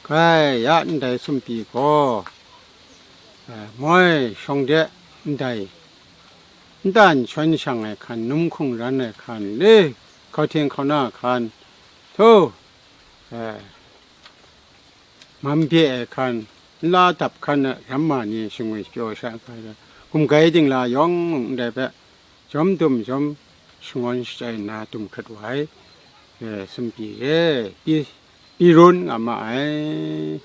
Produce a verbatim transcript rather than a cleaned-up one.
Bai ya ndai sumpyi gaw, eh, moi shawng de ndai, ntan shawn shang ai hkan, num hkungran ai hkan, le, hkauhten hkauna hkan, hto, eh, mam bye ai hkan, nla dap hkan a ramma ni shingwi pyaw sha hkrai, gumgai dingla yawng mung ndai hpe, jawm dum jawm shangawn shachyai nna dum hkrat wa ai, eh, sumpyi re, pyi, pyi run nga ma ai.